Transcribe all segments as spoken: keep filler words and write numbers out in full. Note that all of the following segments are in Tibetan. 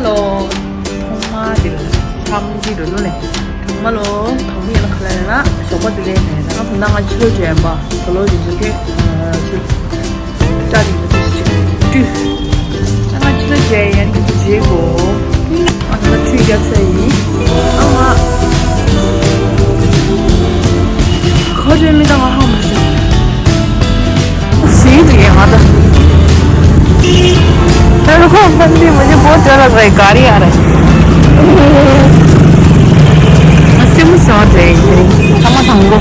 ལོ། ཐོག་མ་དེ་ལ་ཚང་གི་འགྲོ་ནོ་ལེ། ཐོག་མ་ལོ། ཐོག་མ་ཡིན་ལ་ཁ་ལ་ལ་ཞོགས་པ་དེ་ལས་ནས་ང་བུ་ན་ང་ཕྱི་ལོ་འགྲོ་ཡིན་པ། ད་ལོ་དེ་ཚོ་ཁྱོད་ཁྱོད་ཅག་དེ་ཚོ་ཅིག་བཀྲུས། ད་ང་ཕྱི་ལོ་འགྲོ་ཡིན་དེ་ཚོ་བརྗེད་གོ། ཨ་ང་ཁྲུས་རྒྱབ་ས་ཡིན། ཨ་ང་ཁ་ཆེ་མི་དང་ང་ཧ་མ་ཤེས། ཟིན་འདུག་ཡ་ང་ད། ད་ཁོ་ཕན་ཚུན་མི་ཉེ་པོ་འདྲ་ལ་རེ་ག་རེ་ཡ་རེ། ང་སེམས་སོ་རེ་ཡིན་ཚང་མ་དང་པོ།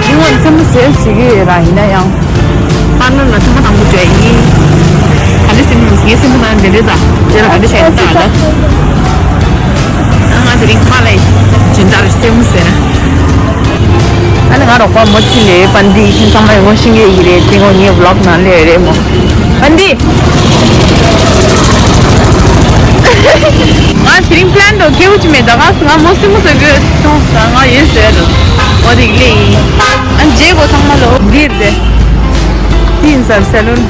ཉིན་ངོ་སེམས་ཟེར་ཟེར་གི་ཡོད་ར་ཡིན་ན་ཡང་། ཨ་ནི་ང་ཚང་མ་དང་པོ་བྱས་ཡིན། ག་འདྲ་སེམས་ངོ་ངའི་སེམས་ནང་འདི་འདྲ་དང་འདི་ལ་ག་འདྲ་བྱས་ད་ད། ང་དེ་རིང་ཁ་ལས་ཇི་ལྟར་རྩེད་མོ་ཟེར། ཨ་ནི་ང་རོགས་པ་མོ་ཅི་ལས་པན་ཏི་ཁྱིམ་ཚང་མ་ཡོང་ཤིང་གི་ཡི་རེད་དེ་ངོ་ངའི་བི་ལོག་ནང་ལས་རེད་མོ། པན་ཏི། ང་དེ་རིང་པི་ལན་འགྲོ་སྐྱེ་བོ་ཅི་མེད་ད་ག་སུ་ང་མོ་སི་མོ་ཟེར་དགོས་སོང་ང་ཡོད་ཟེར་འོ་དེ་ལས་ཡིན། ཨ་མཇལ་གོ་ཚང་མ་ལོ་འདིར་དེ། དེ་ཡིན་ཟེར་སེ་ལུན།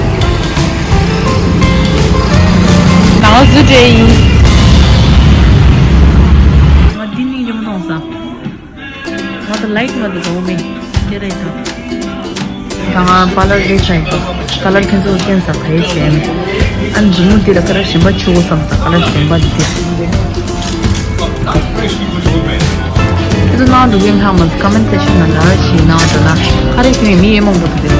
ང་ལ་ཟུར་འདྲེ་ཡིན། ང་འདི་ནི་ཡོང་མཐོང་ས། ང་ད་ལའིག་མ་འདུག་གོ་མི་དེ་རེད་ད། ད་ང་པ་ལར་རེད་ཚ་ཡིན་པ། ཀ་ལར་ཁྱེད་ཚོ་སྐྱེན་ས་ག་ཡེ་ཟེར། ཨ་ནི་མཛུབ་མོ་འདི་ལ་ཀ་ལར་གཞན་པ་ཆུ་བོ་བསམ་ས་ཀ་ལར་གཞན་པ་འདི། ཁྱེད་ཚོ་ནང་དུ་ཡིན་ལྷག་མ་ཀ་མེན་སེ་ཤན་ན་ལ་ཞིག་ནང་དུ་ན་ཨ་རེ་ཁྱེད་མི་ཡེ་མང་པོ་འདུག་དེ།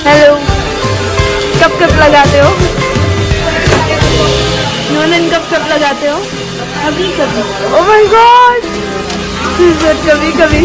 हेलो। कब कब लगाते हो? नोनन कब कब लगाते हो? कभी कभी। Oh my God। कभी कभी।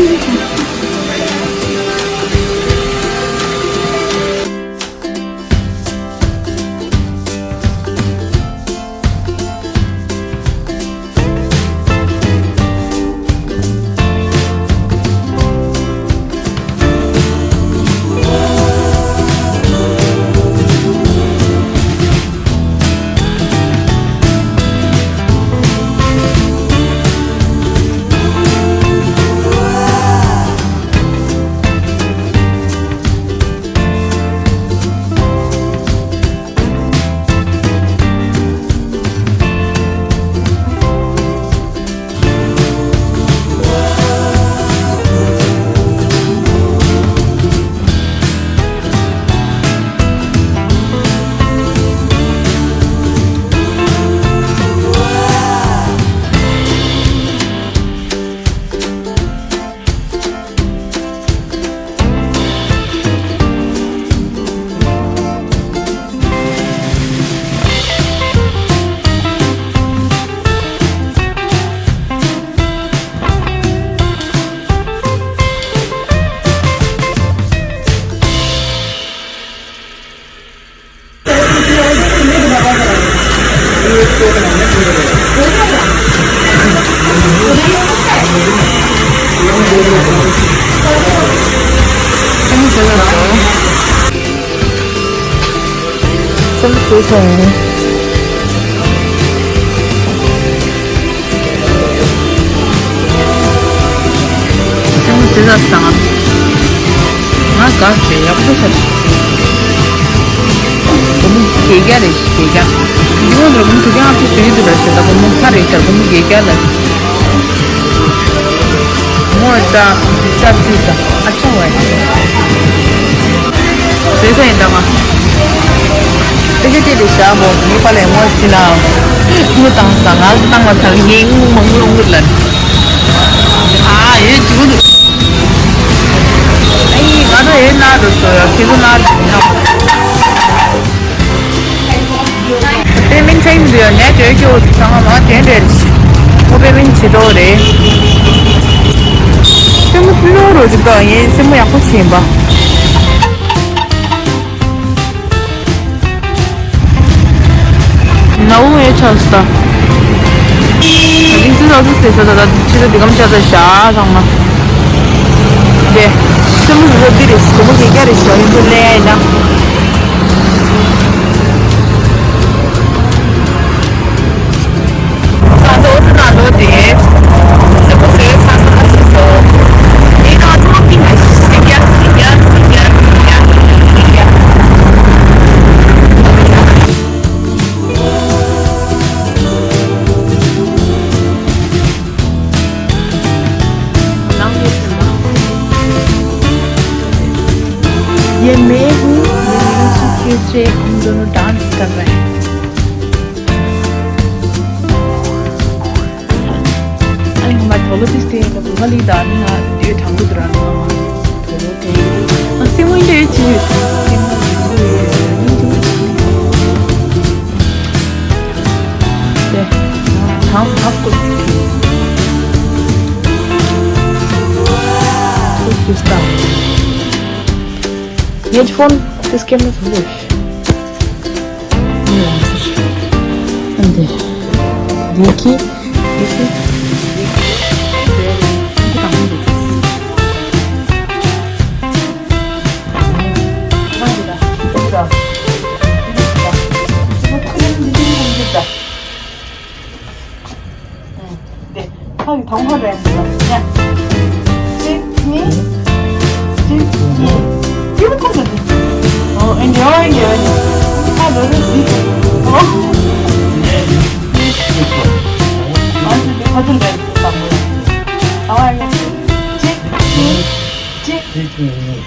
ཅུང་ཟད་ཟ་སྟངས། ང་དགའ་ཞེ་ཡག་པོ་ཤར། སྒོར་མོ་བརྒྱད་བརྒྱ་རེད་བརྒྱད་བརྒྱ། འདི་ངོ་འདྲ་སྒོར་མོ་དྲུག་བརྒྱ་ལྔ་བཅུ་ཟེར་གྱི་འདུག་ར་ཞེ་ད་སྒོར་མོ་ཁ་རེད་ཟེར་སྒོར་མོ་བརྒྱད་བརྒྱ་ལ། ངོ་ལྕགས་ལྕགས་ཀྱི་ས་ཨ་ཆ་བས། བཟོས་ས་ཡིན་ད་ང་། ཨེ་ཤེ་ཏི་དེ་བཞག་མོ་ངའི་པ་ལས་ངོ་ཅི་ན། ཁྱི་བཏང་ས་ང་བཏང་བ་ཚར་ཡིན་མང་ལོང་གི་ལན། ཨ་ཡོད་ཅིག་འདུག་ཨ་ཡིན་ང་ཚོ་ཡོད་ན་འགྲོ་སོ་ཡ་ཁྱི་ཚོ་ན་ཡོད་ན། པེ་མེན་ཆེན་འདུག་ཡ་ནས་བྲོས་ཀྱི་འོ་ཚང་མ་དྲན་རེད། ཁོ་པེ་མེན་བྱེད་དོ་རེད། སེམས་མོ་ལོ་རོ་ཅིག་དང་ཡིན་སེམས་མོ་ཡག་པོ་བྱེད་པ། ནའུ་ཨེ་ཆགས་སུ་ད། ད་ཅིག་ཙི་ཙག་ཙི་ཟེར་ས་ད་ད་ཕྱི་ད་འདི་གམ་ཆགས་ད་ཤ་ཚང་མ། དེ། སེམས་མོ་ཟི་ཟི་འདི་རེད་སྒོར་མོ་བརྒྱད་བརྒྱ་རེད་ཤ་ཡིན་དུ་ལས་ན། ये मैं हूँ, ये मेरी सूटकेस है, हम दोनों डांस कर रहे हैं। ཨ་ནི་ང་མ་དོ་ལོ་ཏི་སྟེ་ཡིན་ན་བུ་ག་ལི་ད་ནི་ང་དེ་དྲང་པོ་དུ་ར་ནི་ང་མ་དོ་ལོ་ཏེ་ང་སེམས་ངོ་འདྲ་ཡོད་ཅི་ཡོད་སེམས་ངོ་འདྲ་ཡོད་ཡོད་ཡོད་ཡོད་དེ་དང་ཧ་ཀོ་ཀོ་ཀུ་སྟ་हेडफोन त्यसकै में थोरै। ཨ་འདི། འདི་ཁྱི། འདི་ཁྱི། འདི་ཁྱི། འདི་དང་འདི། དེ། ཁ་གི་དང་པོ་རེད་ཡ། གཅིག་གཉིས། གཅིག་གཉིས། གཅིག་པོ་ཐོག་ཏུ་འདུག་ཨོ་ཨེ་འདྲ་ཨེ་འདྲ་ཨེ་འདྲ། ཁ་ལོ་རེ་གཅིག་ཨོ། ཨ་ཙི་དེ་ཁ་ཚུར་རེད་དང་པོ་ཡ། ཨ་ཨེ་གཅིག་གཉིས། གཅིག་གཅིག་གཉིས།